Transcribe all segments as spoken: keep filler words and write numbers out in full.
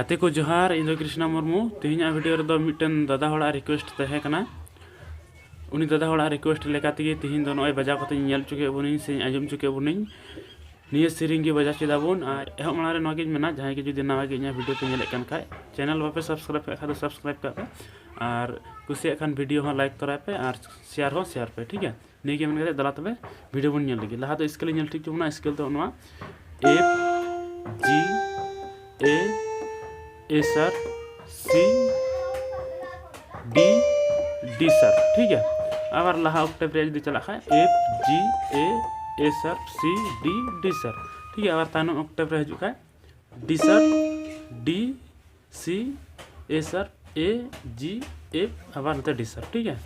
ᱜᱟᱛᱮ ᱠᱚ ᱡᱚᱦᱟᱨ, ᱤᱧ ᱫᱚ ᱠᱨᱤᱥᱱᱟ ᱢᱩᱨᱢᱩ᱾ ᱛᱮᱦᱮᱧᱟᱜ ᱵᱷᱤᱰᱤᱭᱳ ᱨᱮᱫᱚ ᱢᱤᱫᱴᱮᱱ ᱫᱟᱫᱟ ᱦᱚᱲᱟᱜ ᱨᱤᱠᱩᱭᱮᱥᱴ ᱛᱟᱦᱮᱸ ᱠᱟᱱᱟ᱾ ᱩᱱᱤ ᱫᱟᱫᱟ ᱦᱚᱲᱟᱜ ᱨᱤᱠᱩᱭᱮᱥᱴ ᱞᱮᱠᱟ ᱛᱮᱜᱮ ᱛᱮᱦᱮᱧ ᱫᱚ ᱱᱚᱜᱼᱚᱭ ᱵᱟᱡᱟᱣ ᱠᱟᱛᱮᱧ ᱧᱮᱞ ᱦᱚᱪᱚ ᱠᱮᱫ ᱵᱚᱱᱟᱹᱧ ᱥᱮᱧ ᱟᱸᱡᱚᱢ ᱦᱚᱪᱚ ᱠᱮᱫ ᱵᱚᱱᱟᱹᱧ᱾ ᱱᱤᱭᱟᱹ ᱥᱮᱨᱮᱧ ᱜᱮ ᱵᱟᱡᱟᱣ ᱪᱮᱫ ᱟᱵᱚᱱ᱾ ᱟᱨ ᱮᱦᱚᱵ ᱢᱟᱲᱟᱝ ᱨᱮ ᱱᱚᱣᱟ ᱜᱤᱧ ᱢᱮᱱᱟ, ᱡᱟᱦᱟᱸᱭ ᱜᱮ ᱡᱩᱫᱤ ᱱᱟᱣᱟ ᱜᱮ ᱤᱧᱟᱹᱜ ᱵᱷᱤᱰᱤᱭᱳ ᱯᱮ ᱧᱮᱞᱮᱫ ᱠᱟᱱ ᱠᱷᱟᱡ, ᱪᱮᱱᱮᱞ ᱵᱟᱯᱮ ᱥᱟᱵᱥᱠᱨᱟᱭᱤᱵ ᱠᱟᱜ ᱠᱷᱟᱡ ᱫᱚ ᱥᱟᱵᱥᱠᱨᱟᱭᱤᱵ ᱠᱟᱜ ᱯᱮ, ᱟᱨ ᱠᱩᱥᱤᱭᱟᱜ ᱠᱷᱟᱱ ᱵᱷᱤᱰᱤᱭᱳ ᱦᱚᱸ ᱞᱟᱭᱤᱠ ᱛᱚᱨᱟᱭ ᱯᱮ ᱟᱨ ᱥᱮᱭᱟᱨ ᱦᱚᱸ ᱥᱮᱭᱟᱨ ᱯᱮ, ᱴᱷᱤᱠ ᱜᱮᱭᱟ? ᱱᱤᱭᱟᱹ ᱜᱮ ᱢᱮᱱ ᱠᱟᱛᱮ ᱫᱮᱞᱟ ᱛᱚᱵᱮ ᱵᱷᱤᱰᱤᱭᱳ ᱵᱚᱱ ᱧᱮᱞ ᱞᱮᱜᱮ᱾ ᱞᱟᱦᱟ ᱫᱚ ᱥᱠᱮᱞ ᱤᱧ ᱧᱮᱞ ᱴᱷᱤᱠ ᱦᱚᱪᱚ ᱵᱚᱱᱟ᱾ ᱥᱠᱮᱞ ᱫᱚ ᱱᱚᱣᱟ F G A sharp C D D sharp, ᱴᱷᱤᱠ ᱜᱮᱭᱟ? ᱟᱵᱟᱨ ᱞᱟᱦᱟ ᱚᱠᱴᱮᱵᱷ ᱨᱮ ᱡᱩᱫᱤ ᱪᱟᱞᱟᱜ ᱠᱷᱟᱡ F G A A sharp C D D sharp, ᱴᱷᱤᱠ ᱜᱮᱭᱟ? ᱟᱵᱟᱨ ᱛᱟᱭᱱᱚᱢ ᱚᱠᱴᱮᱵᱷ ᱨᱮ ᱦᱤᱡᱩᱜ ᱠᱷᱟᱡ D sharp D C A sharp A G F, ᱟᱵᱟᱨ ᱱᱚᱛᱮ D sharp, ᱴᱷᱤᱠ ᱜᱮᱭᱟ?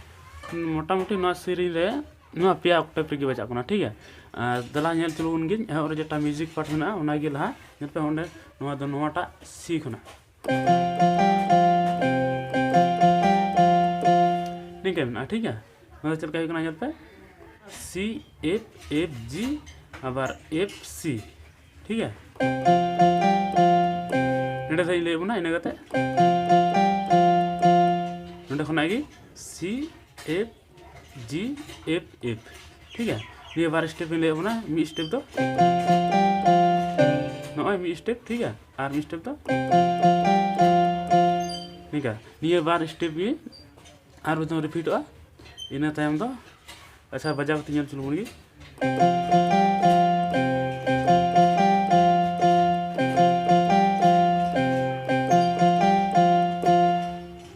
ᱢᱚᱴᱟᱢᱩᱴᱤ ᱱᱚᱣᱟ ᱥᱮᱨᱮᱧ ᱨᱮ ᱱᱚᱣᱟ ᱯᱮᱭᱟ ᱚᱠᱴᱮᱵᱷ ᱨᱮᱜᱮ ᱵᱟᱡᱟᱜ ᱠᱟᱱᱟ, ᱴᱷᱤᱠ ᱜᱮᱭᱟ? ᱟᱨ ᱫᱮᱞᱟ ᱧᱮᱞ ᱦᱚᱪᱚ ᱵᱚᱱ ᱜᱤᱧ, ᱮᱦᱚᱵ ᱨᱮ ᱡᱮᱴᱟ ᱢᱤᱣᱡᱤᱠ ᱯᱟᱨᱴ ᱢᱮᱱᱟᱜᱼᱟ ᱚᱱᱟᱜᱮ ᱞᱟᱦᱟ ᱧᱮᱞ ᱯᱮ᱾ ᱚᱸᱰᱮ ᱱᱚᱣᱟ ᱫᱚ ᱱᱚᱣᱟᱴᱟᱜ C ᱠᱷᱚᱱᱟᱜ ᱱᱤᱝᱠᱟᱹ ᱢᱮᱱᱟᱜᱼᱟ, ᱴᱷᱤᱠ ᱜᱮᱭᱟ? ᱱᱚᱣᱟ ᱫᱚ ᱪᱮᱫ ᱞᱮᱠᱟ ᱦᱩᱭᱩᱜ ᱠᱟᱱᱟ ᱧᱮᱞ ᱯᱮ, C F F G, ᱟᱵᱟᱨ F C, ᱴᱷᱤᱠ ᱜᱮᱭᱟ? ᱱᱚᱰᱮ ᱫᱚ ᱤᱧ ᱞᱟᱹᱭ ᱵᱚᱱᱟ, ᱤᱱᱟᱹ ᱠᱟᱛᱮ ᱱᱚᱰᱮ ᱠᱷᱚᱱᱟᱜ ᱜᱮ C F G F F, ᱴᱷᱤᱠ ᱜᱮᱭᱟ? ᱱᱤᱭᱟᱹ ᱵᱟᱨ ᱥᱴᱮᱯ ᱤᱧ ᱞᱟᱹᱭ ᱵᱚᱱᱟ᱾ ᱢᱤᱫ ᱥᱴᱮᱯ ᱫᱚ ᱱᱚᱜᱼᱚᱭ ᱢᱤᱫ ᱥᱴᱮᱯ, ᱴᱷᱤᱠ ᱜᱮᱭᱟ? ᱟᱨ ᱢᱤᱫ ᱥᱴᱮᱯ ᱫᱚ ᱱᱤᱝᱠᱟ, ᱱᱤᱭᱟᱹ ᱵᱟᱨ ᱥᱴᱮᱯ ᱜᱮ ᱟᱨ ᱢᱤᱫ ᱫᱷᱟᱣ ᱨᱤᱯᱤᱴᱚᱜᱼᱟ᱾ ᱤᱱᱟᱹ ᱛᱟᱭᱚᱢ ᱫᱚ, ᱟᱪᱪᱷᱟ, ᱵᱟᱡᱟᱣ ᱠᱟᱛᱮ ᱧᱮᱞ ᱦᱚᱪᱚ ᱵᱚᱱ ᱜᱮ᱾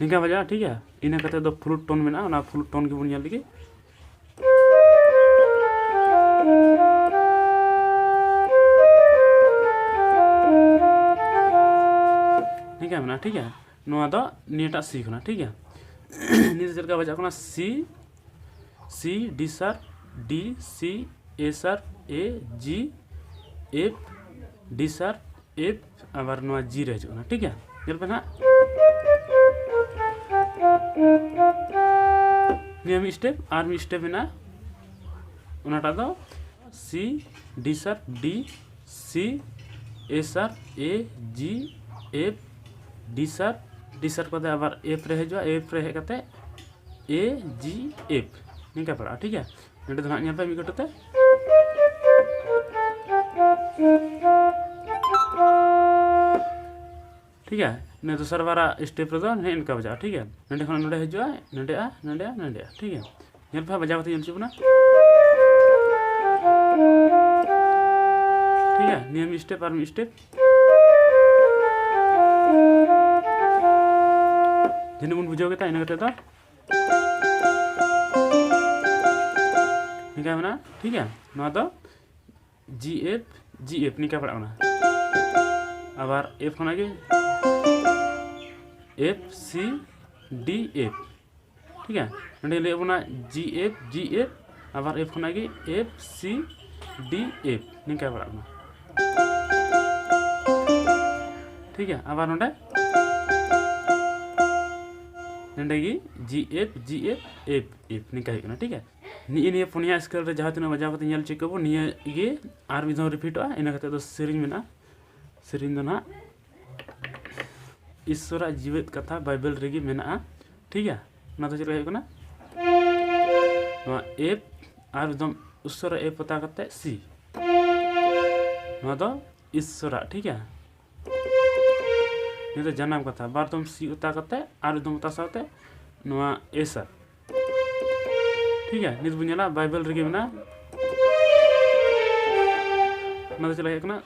ᱱᱤᱝᱠᱟ ᱵᱟᱡᱟᱜᱼᱟ, ᱴᱷᱤᱠ ᱜᱮᱭᱟ? ᱤᱱᱟᱹ ᱠᱟᱛᱮ ᱫᱚ ᱯᱷᱞᱩᱴ ᱴᱳᱱ ᱢᱮᱱᱟᱜᱼᱟ, ᱚᱱᱟ ᱯᱷᱞᱩᱴ ᱴᱳᱱ ᱜᱮᱵᱚᱱ ᱧᱮᱞ ᱞᱮᱜᱮ᱾ ᱱᱤᱝᱠᱟ ᱢᱮᱱᱟᱜᱼᱟ, ᱴᱷᱤᱠ ᱜᱮᱭᱟ? ᱱᱚᱣᱟ ᱫᱚ ᱱᱤᱭᱟᱹᱴᱟᱜ C ᱠᱟᱱᱟ, ᱴᱷᱤᱠ ᱜᱮᱭᱟ? ᱱᱤᱭᱟᱹ ᱫᱚ ᱪᱮᱫ ᱞᱮᱠᱟ ᱵᱟᱡᱟᱜ ᱠᱟᱱᱟ? C, C, D sharp, D, C, A sharp, A, G, F, D sharp, F, ᱟᱵᱟᱨ ᱱᱚᱣᱟ G ᱨᱮ ᱦᱤᱡᱩᱜ ᱠᱟᱱᱟ, ᱴᱷᱤᱠ ᱜᱮᱭᱟ? ᱧᱮᱞ ᱯᱮ ᱱᱟᱦᱟᱜ, ᱱᱤᱭᱟᱹ ᱢᱤᱫ ᱥᱴᱮᱯ ᱟᱨ ᱢᱤᱫ ᱥᱴᱮᱯ ᱢᱮᱱᱟᱜᱼᱟ, ᱚᱱᱟᱴᱟᱜ ᱫᱚ C, D sharp, D, C, A sharp, A, G, F, D sharp, D sharp ᱠᱟᱛᱮ ᱟᱵᱟᱨ F ᱨᱮ ᱦᱤᱡᱩᱜᱼᱟ, F ᱨᱮ ᱦᱮᱡ ᱠᱟᱛᱮ A G F ᱱᱤᱝᱠᱟ ᱯᱟᱲᱟᱜᱼᱟ, ᱴᱷᱤᱠ ᱜᱮᱭᱟ᱾ ᱱᱚᱸᱰᱮ ᱫᱚ ᱦᱟᱸᱜ ᱧᱮᱞ ᱯᱮ ᱢᱤᱫ ᱠᱟᱹᱴᱩᱵ ᱛᱮ, ᱴᱷᱤᱠ ᱜᱮᱭᱟ᱾ ᱱᱤᱭᱟᱹ ᱫᱚᱥᱟᱨ ᱵᱟᱨᱟᱜ step ᱨᱮᱫᱚ ᱱᱮᱜᱼᱮ ᱱᱤᱝᱠᱟ ᱵᱟᱡᱟᱜᱼᱟ, ᱴᱷᱤᱠ ᱜᱮᱭᱟ᱾ ᱱᱚᱸᱰᱮ ᱠᱷᱚᱱ ᱱᱚᱸᱰᱮ ᱦᱤᱡᱩᱜᱼᱟ, ᱱᱚᱸᱰᱮᱜᱼᱟ, ᱱᱚᱸᱰᱮᱜᱼᱟ, ᱱᱚᱸᱰᱮᱜᱼᱟ, ᱴᱷᱤᱠ ᱜᱮᱭᱟ᱾ ᱧᱮᱞ ᱯᱮ ᱦᱟᱸᱜ, ᱵᱟᱡᱟᱣ ᱠᱟᱛᱮ ᱧᱮᱞ ᱦᱚᱪᱚ ᱵᱚᱱᱟ, ᱴᱷᱤᱠ ᱜᱮᱭᱟ᱾ ᱱᱤᱭᱟᱹ ᱢᱤᱫ step ᱟᱨ ᱢᱤᱫ step, ᱡᱟᱹᱱᱤᱡ ᱵᱚᱱ ᱵᱩᱡᱷᱟᱹᱣ ᱠᱮᱫᱟ᱾ ᱤᱱᱟᱹ ᱠᱟᱛᱮ ᱫᱚ ᱱᱤᱝᱠᱟ ᱢᱮᱱᱟᱜᱼᱟ, ᱴᱷᱤᱠ ᱜᱮᱭᱟ᱾ ᱱᱚᱣᱟ ᱫᱚ G F, G F ᱱᱤᱝᱠᱟ ᱯᱟᱲᱟᱜ ᱠᱟᱱᱟ᱾ ᱟᱵᱟᱨ F ᱠᱷᱚᱱᱟᱜ ᱜᱮ F, C, D, F, ᱴᱷᱤᱠ ᱜᱮᱭᱟ᱾ ᱱᱚᱸᱰᱮ ᱞᱟᱹᱭ ᱵᱚᱱᱟ G F, G F, ᱟᱵᱟᱨ F ᱠᱷᱚᱱᱟᱜ ᱜᱮ F, C, D, F ᱱᱤᱝᱠᱟ ᱯᱟᱲᱟᱜ ᱠᱟᱱᱟ, ᱴᱷᱤᱠ ᱜᱮᱭᱟ᱾ ᱟᱵᱟᱨ ᱱᱚᱸᱰᱮ ᱱᱚᱸᱰᱮ ᱜᱮ G F, G F, F, F ᱱᱤᱝᱠᱟ ᱦᱩᱭᱩᱜ ᱠᱟᱱᱟ, ᱴᱷᱤᱠ ᱜᱮᱭᱟ᱾ ᱱᱤᱭᱟᱹ ᱱᱤᱭᱟᱹ ᱯᱩᱱᱭᱟ scale ᱨᱮ ᱡᱟᱦᱟᱸ ᱛᱤᱱᱟᱹᱜ ᱵᱟᱡᱟᱣ ᱠᱟᱛᱮ ᱧᱮᱞ ᱦᱚᱪᱚ ᱠᱚᱣᱟ ᱵᱚᱱ, ᱱᱤᱭᱟᱹ ᱜᱮ ᱟᱨ ᱢᱤᱫ ᱫᱷᱟᱣ repeatᱚᱜᱼᱟ᱾ ᱤᱱᱟᱹ ᱠᱟᱛᱮ ᱫᱚ ᱥᱮᱨᱮᱧ ᱢᱮᱱᱟᱜᱼᱟ, ᱥᱮᱨᱮᱧ ᱫᱚ ᱱᱟᱦᱟᱜ ᱤᱥᱥᱚᱨᱟᱜ ᱡᱤᱣᱮᱫ ᱠᱟᱛᱷᱟ ᱵᱟᱭᱵᱮᱞ ᱨᱮᱜᱮ ᱢᱮᱱᱟᱜᱼᱟ, ᱴᱷᱤᱠ ᱜᱮᱭᱟ᱾ ᱚᱱᱟ ᱫᱚ ᱪᱮᱫ ᱞᱮᱠᱟ ᱦᱩᱭᱩᱜ ᱠᱟᱱᱟ? ᱱᱚᱣᱟ F ᱟᱨ ᱮᱠᱫᱚᱢ ᱩᱥᱟᱹᱨᱟ F ᱯᱚᱛᱟᱣ ᱠᱟᱛᱮ C, ᱱᱚᱣᱟ ᱫᱚ ᱤᱥᱥᱚᱨᱟᱜ, ᱴᱷᱤᱠ ᱜᱮᱭᱟ᱾ ᱱᱤᱭᱟᱹ ᱫᱚ ᱡᱟᱱᱟᱢ ᱠᱟᱛᱷᱟ, ᱵᱟᱨ ᱫᱚᱢ C ᱚᱛᱟ ᱠᱟᱛᱮ ᱟᱨ ᱮᱠᱫᱚᱢ ᱚᱛᱟ ᱥᱟᱶᱛᱮ ᱱᱚᱣᱟ A sharp, ᱴᱷᱤᱠ ᱜᱮᱭᱟ᱾ ᱱᱤᱛ ᱵᱚᱱ ᱧᱮᱞᱟ ᱵᱟᱭᱵᱮᱞ ᱨᱮᱜᱮ ᱢᱮᱱᱟᱜᱼᱟ, ᱚᱱᱟ ᱫᱚ ᱪᱮᱫ ᱞᱮᱠᱟ ᱦᱩᱭᱩᱜ ᱠᱟᱱᱟ?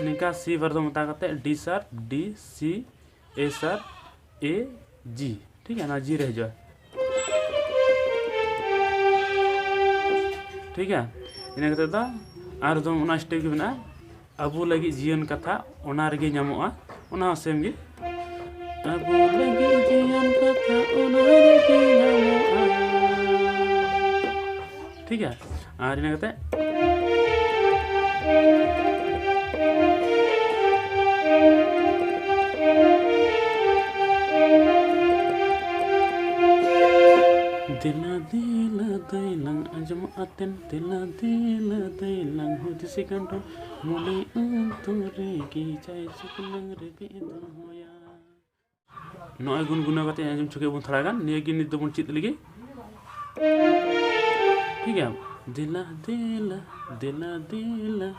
ᱱᱤᱝᱠᱟ C ᱵᱟᱨ ᱫᱚᱢ ᱚᱛᱟ ᱠᱟᱛᱮ D sharp, D, C, A sharp, A, G, ᱴᱷᱤᱠ ᱜᱮᱭᱟ, ᱱᱚᱣᱟ G ᱨᱮ ᱦᱤᱡᱩᱜᱼᱟ, ᱴᱷᱤᱠ ᱜᱮᱭᱟ᱾ ᱤᱱᱟᱹ ᱠᱟᱛᱮ ᱫᱚ ᱟᱨ ᱫᱚᱢ ᱚᱱᱟ step ᱜᱮ ᱢᱮᱱᱟᱜᱼᱟ, ᱟᱵᱚ ᱞᱟᱹᱜᱤᱫ ᱡᱤᱭᱚᱱ ᱠᱟᱛᱷᱟ ᱚᱱᱟ ᱨᱮᱜᱮ ᱧᱟᱢᱚᱜᱼᱟ, ᱚᱱᱟ ᱦᱚᱸ same ᱜᱮ᱾ ᱟᱵᱚ ᱞᱟᱹᱜᱤᱫ ᱡᱤᱭᱚᱱ ᱠᱟᱛᱷᱟ ᱚᱱᱟ ᱨᱮᱜᱮ ᱧᱟᱢᱚᱜᱼᱟ, ᱴᱷᱤᱠ ᱜᱮᱭᱟ᱾ ᱟᱨ ᱤᱱᱟᱹ ᱠᱟᱛᱮ ᱫᱮᱞᱟ ᱫᱮᱞᱟ ᱫᱟᱹᱭ ᱞᱟᱝ ᱟᱸᱡᱚᱢ ᱟᱛᱮᱱ, ᱫᱮᱞᱟ ᱫᱮᱞᱟ ᱫᱟᱹᱭ ᱞᱟᱝ ᱦᱩᱫᱤᱥ ᱜᱟᱸᱰᱚ, ᱢᱚᱱᱮ ᱚᱱᱛᱚᱨ ᱨᱮᱜᱮ ᱡᱟᱭ ᱥᱩᱠ ᱞᱟᱝ ᱨᱮᱵᱮᱫ ᱫᱚᱦᱚᱭᱟ᱾ ᱱᱚᱜᱼᱚᱭ ᱜᱩᱱᱜᱩᱱᱟᱹᱣ ᱠᱟᱛᱮ ᱟᱸᱡᱚᱢ ᱦᱚᱪᱚ ᱠᱮᱫ ᱵᱚᱱ ᱛᱷᱚᱲᱟ ᱜᱟᱱ᱾ ᱱᱤᱭᱟᱹ ᱜᱮ ᱱᱤᱛ ᱫᱚᱵᱚᱱ ᱪᱮᱫ ᱞᱮᱜᱮ᱾ ᱴᱷᱤᱠ ᱜᱮᱭᱟ, ᱫᱮᱞᱟ ᱫᱮᱞᱟ ᱫᱮᱞᱟ ᱫᱮᱞᱟ,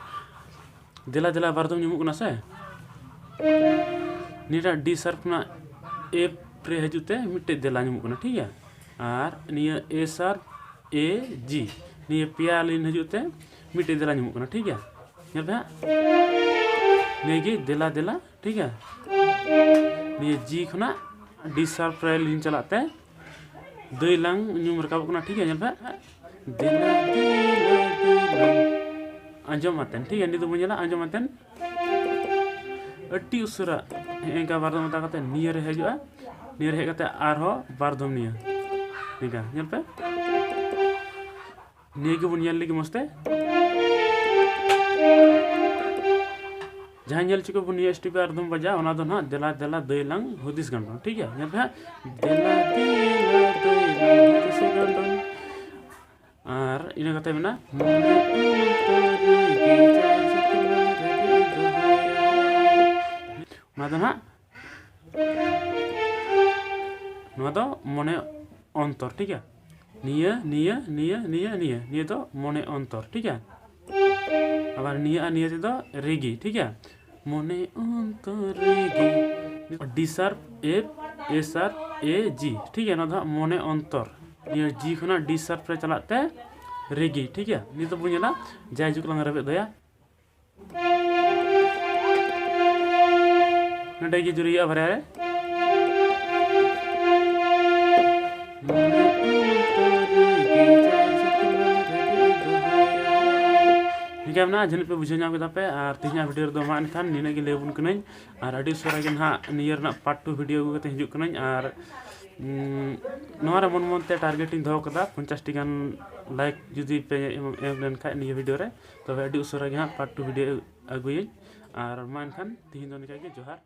ᱫᱮᱞᱟ ᱫᱮᱞᱟ ᱵᱟᱨ ᱫᱚᱢ ᱧᱟᱢᱚᱜ ᱠᱟᱱᱟ ᱥᱮ? ᱱᱤᱭᱟᱹᱴᱟᱜ D sharp ᱠᱷᱚᱱᱟᱜ F ᱨᱮ ᱦᱤᱡᱩᱜ ᱛᱮ ᱢᱤᱫᱴᱮᱡ ᱫᱮᱞᱟ ᱧᱟᱢᱚᱜ ᱠᱟᱱᱟ, ᱴᱷᱤᱠ ᱜᱮᱭᱟ᱾ ᱟᱨ ᱱᱤᱭᱟᱹ A sharp, A, G, ᱱᱤᱭᱟᱹ ᱯᱮᱭᱟ line ᱦᱤᱡᱩᱜ ᱛᱮ ᱢᱤᱫᱴᱮᱡ ᱫᱮᱞᱟ ᱧᱟᱢᱚᱜ ᱠᱟᱱᱟ, ᱴᱷᱤᱠ ᱜᱮᱭᱟ᱾ ᱧᱮᱞ ᱯᱮ ᱦᱟᱸᱜ, ᱱᱤᱭᱟᱹ ᱜᱮ ᱫᱮᱞᱟ ᱫᱮᱞᱟ, ᱴᱷᱤᱠ ᱜᱮᱭᱟ᱾ ᱱᱤᱭᱟᱹ G ᱠᱷᱚᱱᱟᱜ D sharp ᱨᱮ line ᱪᱟᱞᱟᱜ ᱛᱮ ᱫᱟᱹᱭ ᱞᱟᱝ ᱧᱩᱢ ᱨᱟᱠᱟᱵᱚᱜ ᱠᱟᱱᱟ, ᱴᱷᱤᱠ ᱜᱮᱭᱟ᱾ ᱧᱮᱞ ᱯᱮ, ᱫᱮᱞᱟ ᱫᱮᱞᱟ ᱫᱟᱹᱭ ᱞᱟᱝ, ᱟᱸᱡᱚᱢ ᱟᱛᱮᱱ, ᱴᱷᱤᱠ ᱜᱮᱭᱟ᱾ ᱱᱤᱛ ᱫᱚᱵᱚᱱ ᱧᱮᱞᱟ ᱟᱸᱡᱚᱢ ᱟᱛᱮᱱ ᱟᱹᱰᱤ ᱩᱥᱟᱹᱨᱟ ᱦᱮᱸ ᱮᱱᱠᱟ ᱵᱟᱨ ᱫᱚᱢ ᱚᱛᱟ ᱠᱟᱛᱮ ᱱᱤᱭᱟᱹ ᱨᱮ ᱦᱤᱡᱩᱜᱼᱟ, ᱱᱤᱭᱟᱹ ᱨᱮ ᱦᱮᱡ ᱠᱟᱛᱮ ᱟᱨᱦᱚᱸ ᱵᱟᱨ ᱫᱚᱢ ᱱᱤᱭᱟᱹ, ᱱᱤᱝᱠᱟ ᱧᱮᱞ ᱯᱮ᱾ ᱱᱤᱭᱟᱹ ᱜᱮᱵᱚᱱ ᱧᱮᱞ ᱞᱮᱜᱮ ᱢᱚᱡᱽ ᱛᱮ᱾ ᱡᱟᱦᱟᱸ ᱧᱮᱞ ᱦᱚᱪᱚ ᱠᱮᱫ ᱵᱚᱱ ᱱᱤᱭᱟᱹ STP ᱟᱨ ᱫᱚᱢ ᱵᱟᱡᱟ, ᱚᱱᱟ ᱫᱚ ᱱᱟᱦᱟᱜ ᱫᱮᱞᱟ ᱫᱮᱞᱟ ᱫᱟᱹᱭ ᱞᱟᱝ ᱦᱩᱫᱤᱥ ᱜᱟᱱᱰᱚᱱ, ᱴᱷᱤᱠ ᱜᱮᱭᱟ᱾ ᱧᱮᱞ ᱯᱮ ᱦᱟᱸᱜ, ᱫᱮᱞᱟ ᱫᱮᱞᱟ ᱫᱟᱹᱭ ᱞᱟᱝ ᱦᱩᱫᱤᱥ ᱜᱟᱱᱰᱚᱱ᱾ ᱟᱨ ᱤᱱᱟᱹ ᱠᱟᱛᱮ ᱢᱮᱱᱟᱜᱼᱟ, ᱢᱚᱱᱮ ᱚᱱᱛᱚᱨ ᱨᱮᱜᱮ ᱡᱟᱭ ᱡᱩᱜᱽ ᱞᱟᱝ ᱨᱮᱵᱮᱫ ᱫᱚᱦᱚᱭᱟ᱾ ᱚᱱᱟ ᱫᱚ ᱱᱟᱦᱟᱜ, ᱱᱚᱣᱟ ᱫᱚ ᱢᱚᱱᱮ ᱚᱱᱛᱚᱨ, ᱴᱷᱤᱠ ᱜᱮᱭᱟ᱾ ᱱᱤᱭᱟᱹ ᱱᱤᱭᱟᱹ ᱱᱤᱭᱟᱹ ᱱᱤᱭᱟᱹ ᱱᱤᱭᱟᱹ ᱱᱤᱭᱟᱹ ᱫᱚ ᱢᱚᱱᱮ ᱚᱱᱛᱚᱨ, ᱴᱷᱤᱠ ᱜᱮᱭᱟ᱾ ᱟᱵᱟᱨ ᱱᱤᱭᱟᱹ ᱟᱨ ᱱᱤᱭᱟᱹ ᱛᱮᱫᱚ ᱨᱮᱜᱮ, ᱴᱷᱤᱠ ᱜᱮᱭᱟ᱾ ᱢᱚᱱᱮ ᱚᱱᱛᱚᱨ ᱨᱮᱜᱮ D sharp F, A sharp A, G, ᱴᱷᱤᱠ ᱜᱮᱭᱟ᱾ ᱱᱚᱣᱟ ᱫᱚ ᱦᱟᱸᱜ ᱢᱚᱱᱮ ᱚᱱᱛᱚᱨ, ᱱᱤᱭᱟᱹ G ᱠᱷᱚᱱᱟᱜ D sharp ᱨᱮ ᱪᱟᱞᱟᱜ ᱛᱮ ᱨᱮᱜᱮ, ᱴᱷᱤᱠ ᱜᱮᱭᱟ᱾ ᱱᱤᱛᱚᱜ ᱵᱚᱱ ᱧᱮᱞᱟ ᱡᱟᱭ ᱡᱩᱜᱽ ᱞᱟᱝ ᱨᱮᱵᱮᱫ ᱫᱚᱦᱚᱭᱟ᱾ ᱱᱚᱰᱮ ᱜᱮ ᱡᱩᱨᱤᱭᱟᱜᱼᱟ ᱵᱟᱨᱭᱟ ᱨᱮ᱾ ᱱᱤᱝᱠᱟ ᱢᱮᱱᱟᱜᱼᱟ, ᱡᱟᱹᱱᱤᱡ ᱯᱮ ᱵᱩᱡᱷᱟᱹᱣ ᱧᱟᱢ ᱠᱮᱫᱟ ᱯᱮ᱾ ᱟᱨ ᱛᱮᱦᱮᱧᱟᱜ video ᱨᱮᱫᱚ ᱢᱟ ᱮᱱᱠᱷᱟᱱ ᱱᱤᱱᱟᱹᱜ ᱜᱮ ᱞᱟᱹᱭ ᱟᱵᱚᱱ ᱠᱟᱹᱱᱟᱹᱧ᱾ ᱟᱨ ᱟᱹᱰᱤ ᱩᱥᱟᱹᱨᱟ ᱜᱮ ᱱᱟᱦᱟᱜ ᱱᱤᱭᱟᱹ ᱨᱮᱱᱟᱜ part two video ᱟᱹᱜᱩ ᱠᱟᱛᱮ ᱦᱤᱡᱩᱜ ᱠᱟᱹᱱᱟᱹᱧ᱾ ᱟᱨ, ᱩᱸ, ᱱᱚᱣᱟ ᱨᱮ ᱢᱚᱱ ᱢᱚᱱ ᱛᱮ target ᱤᱧ ᱫᱚᱦᱚ ᱠᱟᱫᱟ ᱯᱚᱧᱪᱟᱥ ᱴᱤ ᱜᱟᱱ like ᱡᱩᱫᱤ ᱯᱮ ᱮᱢ, ᱮᱢ ᱞᱮᱱᱠᱷᱟᱱ ᱱᱤᱭᱟᱹ video ᱨᱮ, ᱛᱚᱵᱮ ᱟᱹᱰᱤ ᱩᱥᱟᱹᱨᱟ ᱜᱮ ᱦᱟᱸᱜ part two video ᱟᱹᱜᱩᱭᱟᱹᱧ᱾ ᱟᱨ ᱢᱟ ᱮᱱᱠᱷᱟᱱ ᱛᱤᱦᱤᱧ ᱫᱚ ᱱᱤᱝᱠᱟ ᱜᱮ, ᱡᱚᱦᱟᱨ᱾